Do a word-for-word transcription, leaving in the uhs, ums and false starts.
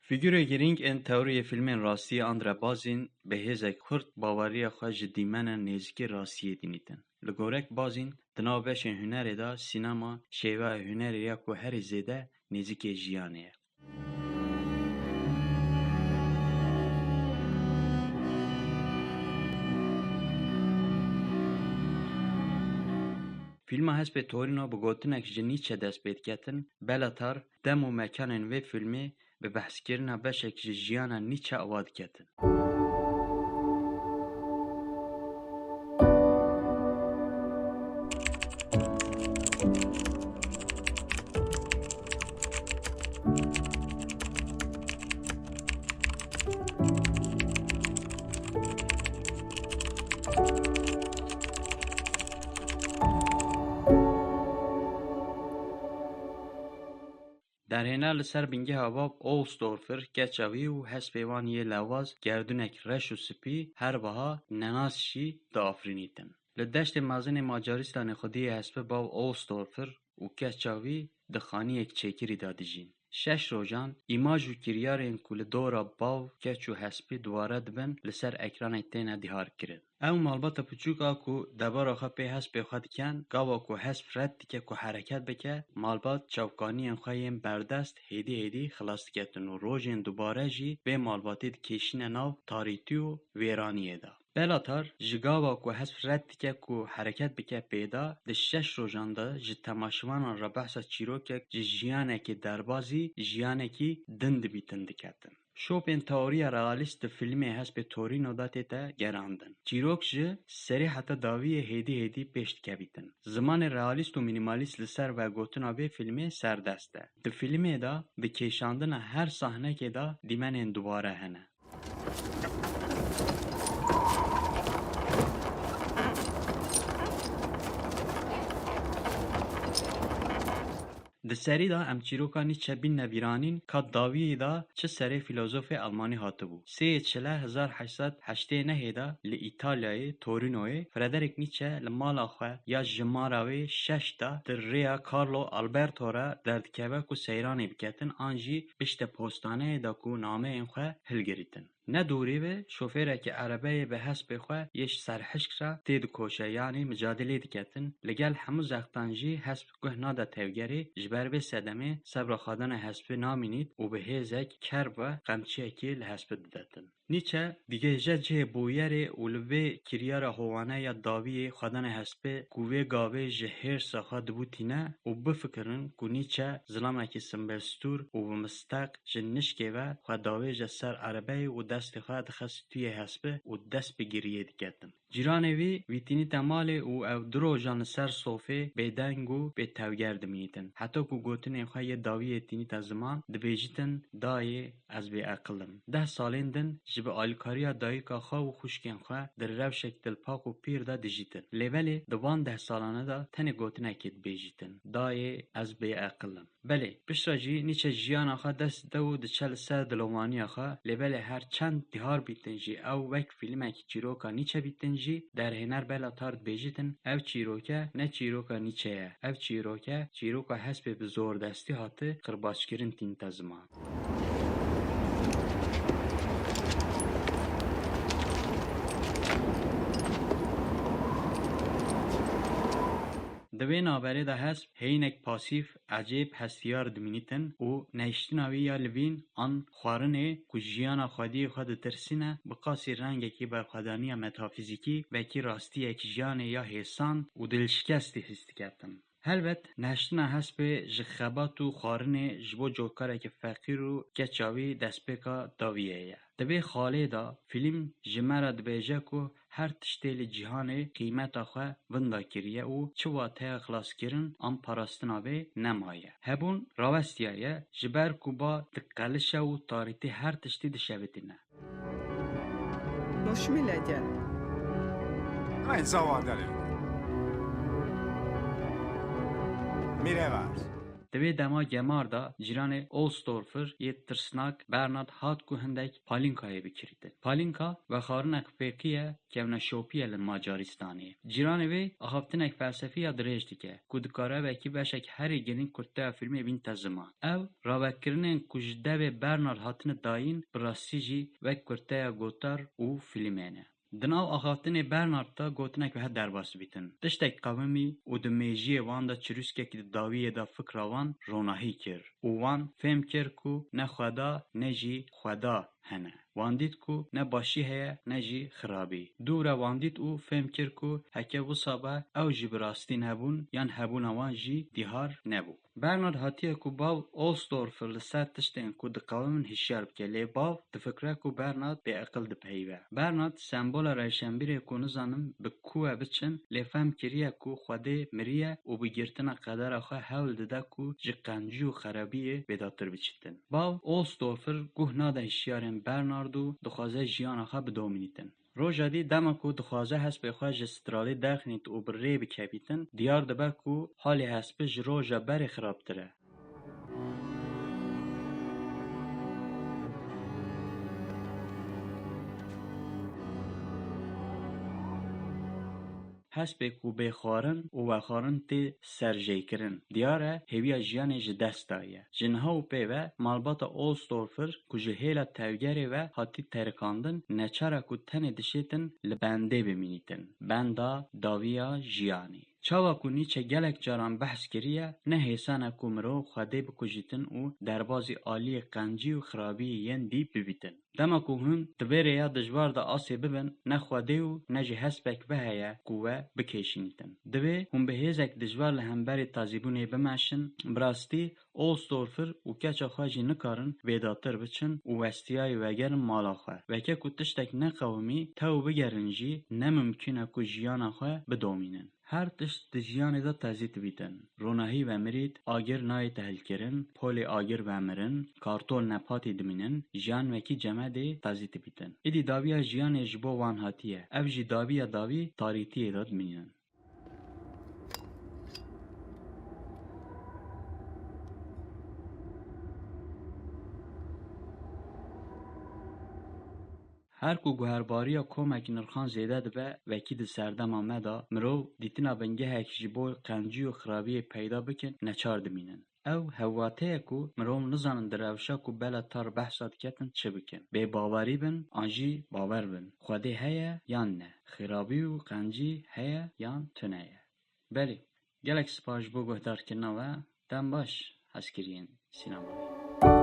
Fîgurê girîng ên teoriyê fîlmên rastî Andre Bazin bi hêzek xurt baweriya xwe ji dîmena nêzîkî rastiyê dînîtin. Li gorek Bazin, di nav beşên hunerê de sînema şêweya hunerê ye ku herî zêde nêzîkê jiyanê ye. Fîlma Hespê Torino bi gotinek ji Nietzsche dest pê diketin, Bélatar, dem û mekanên vê fîlmê bi behskirina beşek ji jiyana Nietzsche ava diketin. Derhêner li ser bingeha Vav Ohlsdorfer, keça wî û hespê wan yê lewaz, gerdunek reş û spî, her wiha nenas jî diafirînîtin. Li deştê mezinê Macaristanê xwediyê hespe Bav Ohlsdorfer û keça wî di xaniyek çêkirî de dijîn. Şeş rojan îmaj û kiryarên ku li dora bav, keç û hespê dubare dibin, li ser ekranê têne dîharkirin. Ew malbata piçûk a ku debara xwe pê hespê xwe dikin, gava ku hesp red dike ku hereket bike, malbat çavkaniyên xwe yên berdest hêdî hêdî xilas diketin û rojên dubare jî vê malbatê dikêşîne nav tarîtî û wêraniyê de. Belatar ji gava ku hesp red dike ku hereket bike pê de, di şeş rojan de ji temaşevanan re behsa çîrokek ji jiyanekî derbazî jiyanekî din dibîtin diketin. Şopên teoriya realîst di fîlmê Hespê Torino de tête gerandin. Çîrok ji serê heta dawiyê hêdî hêdî pêş dikevîtin. Zimanê realîst û mînîmalîst li ser vegotina vê fîlmê serdest e. Di fîlmê de di kêşandina her sahnekê de dîmenên dubare hene. Di serî de em çîroka Nietzsche bînine bîranîn ka dawiyê de çi serê fîlozofê Almanî hatibû. Sê yê Çile hezar heşt sed heştê nehê de li Îtalyayê, Torinoyê, Frederick Nietzsche li mala xwe ya jimara wê şeş de di rêya Carlo Alberto re derdikeve ku seyranê biketin an jî piştê postaneyê de ku nameyên xwe hilgirîtin. Ne dûrî ve şofêrekî erebeyê bi hespê xwe yê ji serhişk re tê dikoşe, yanî micadelê diketin. Li gel hemû zextan jî hesp guh nade tevgerê, ji ber vê sedemê sebra xwedana hespê namînît û bi hêzek kerb ve qemçiyekê li hespê didetin. Nietzsche digihêje cihê bûyerê û li vê kiryara hovane ya dawiyê xwedana hespê ku vê gavê ji hêrsa xwe dibûtîne û bifikirin ku Nietzsche zilamekî simbelstûr û bi misteq ji nişkê ve xwe davêje ser erebeyê û destê xwe dixe stûyê hespê û dest bi giriyê diketin. Cîranê wî vîtînîte malê û ew du rojan li ser sofê bêdeng û bêtevger dimînîtin. Heta ku gotinên xwe yê dawiyê tînîte ziman, dibêjîtin, Dayê, ez bêeqil im. Deh salên din ji bi alîkariya dayika xwe û xwişkên xwe di rewşek dilpak û pîr de dijîtin. Lê belê di van deh salane de tenê gotinekê dibêjîtin, Dayê, ez bêeqil im. Belê, piştre jî Nietzsche jiyana xwe dest dide û diçe li ser dilovaniya xwe, lê belê her çend dihar bîtin jî ew wek fîlmekî çîroka Nietzsche bîtin jî, derhêner Belatar dibêjîtin, ev çîroke ne çîroka Nietzsche ye, ev çîroke, çîroka hespê bi zordestî hati qirbaçkirin tînte ziman. Di vê navberê de hesp heyînek pasîf, ecêb, hestiyar dimînîtin û nehiştina wî ya livîn an xwarinê ku jiyana xwediyê xwe ditirsîne, bi qasî rengekî berxwedaniya metafîzîkî, wekî rastiyek jiyanê ya hêsan û dilşikestî hîs diketin. Helbet, nehiştina hespê ji xebat û xwarinê ji bo cokarekî feqîr û keça wî destpêka dawiyê ye. Di vê xalê de fîlm ji me re dibêje ku her tiştê li cîhanê qîmeta xwe winda kiriye û çi wateya xilaskirin an parastina vê nemaye. Hebûn rawestiyaye, ji ber ku ba diqelişe û tarîtî her tiştî dişevitîne. Boş millet yani. Ay, zavallı. Mire var. Di vê dema gemar de cîranê Olsdorfer yê tirsnak Bernard hat ku hindek palinkayê bikirîtin. Palinka vexwarinek fêqî ye, kevneşopî ye li Macaristanê. Cîranê wê axaftinek felsefî ya dirêj dike ku dikare wekî beşek herî girîng kurteya fîlmê bînte ziman. Ew ravekirinên ku ji devê Bernard hatine dayîn bi rastî jî wek kurteya gotar û fîlmê ne. Di nav axaftinê Bernard de gotinek wiha derbas dibîtin: Tiştek qewimî û di mêjiyê wan de çirûskekî di dawiyê de fikra wan ronahî kir û wan fêm kir ku ne xweda ne jî xweda hene. Wan dît ku ne başî heye ne jî xirabî. Dû re wan dît û fêm kir ku heke wisa be ew jî bi rastî nebûn yan hebûna wan jî dîhar nebû. Bernard hatiye ku bav Olsdorfer li ser tiştên ku diqewimin hişyar bike, lê bav difikire ku Bernard bêeqil dipeyive. Bernard sembola rewşenbîrê ku nizanin bi ku we biçin, lê fehm kiriye ku Xwedê miriye û bi girtina qedera xwe hewl dide ku ji qencî û xerabiyê bêdatir biçîtin. Bav Olsdorfer guh nade hişyarên Bernard û dixwaze jiyana xwe bidomînîtin. Roja dî dema ku dixwaze hespê xwe ji stralê derxînît û bi rê bikevîtin, diyar dibe ku halê hespê ji roja berê xirabtir e. Hespê ku bê xwarin û vexwarin tê serjêkirin, diyar e hêviya jiyanê ji dest daye. Ji niha û pê ve malbata Olsdorfer ku ji hêla tevgerê ve hatî terikandin, neçar e ku tenê dişêtin li bendê bimînîtin, benda dawiya jiyanê. Çawa ku Nîçe gelek caran behs kiriye, ne hêsan e ku mirov Xwedê bikujîtin û derbazî aliyê qencî û xirabiyê yên dî bibîtin. Dema ku hûn di vê rêya dijwar de asê bibin, ne Xwedê û ne jî hespek ve heye ku we bikêşînîtin. Divê hûn bi hêzek dijwar li hemberî tazîbûnê bimeşin. Bi rastî, Olsdorfer û keça xwe jî nikarin bêdatir biçin û westiyayî vegerin mala xwe. Weke ku tiştek neqewimî, tew bigerin jî, ne mimkûn e ku jiyana xwe bidomînin. Her tişt di jiyanê de tezî dibîtin. Ronahî vemirît, agir nayê tehlkirin, polê agir vemirin, kartol nepatî dimînin, jiyan wekî cemedê tezî dibîtin. Îdî dawiya jiyanê ji bo wan hatiye. Ev jî dawiya dawî tarîtiyê de dimînin. Her ku guherbariya komek nirxan zêde dibe, wekî di serdema me de, mirov dîtina bingehek ji bo qencî û xirabiyê peyda bikin neçar dimînin. Ew hevwate ye ku mirov nizanin di rewşa ku bela tar behsa diketin çi bikin. Bêbawerî bin an jî bawer bin. Xwedê heye yan ne? Xirabî û qencî heye yan tune ye? Belê, gelek spas ji bo guhdarkirina we. Dem baş, hezkiriyên sînemayê.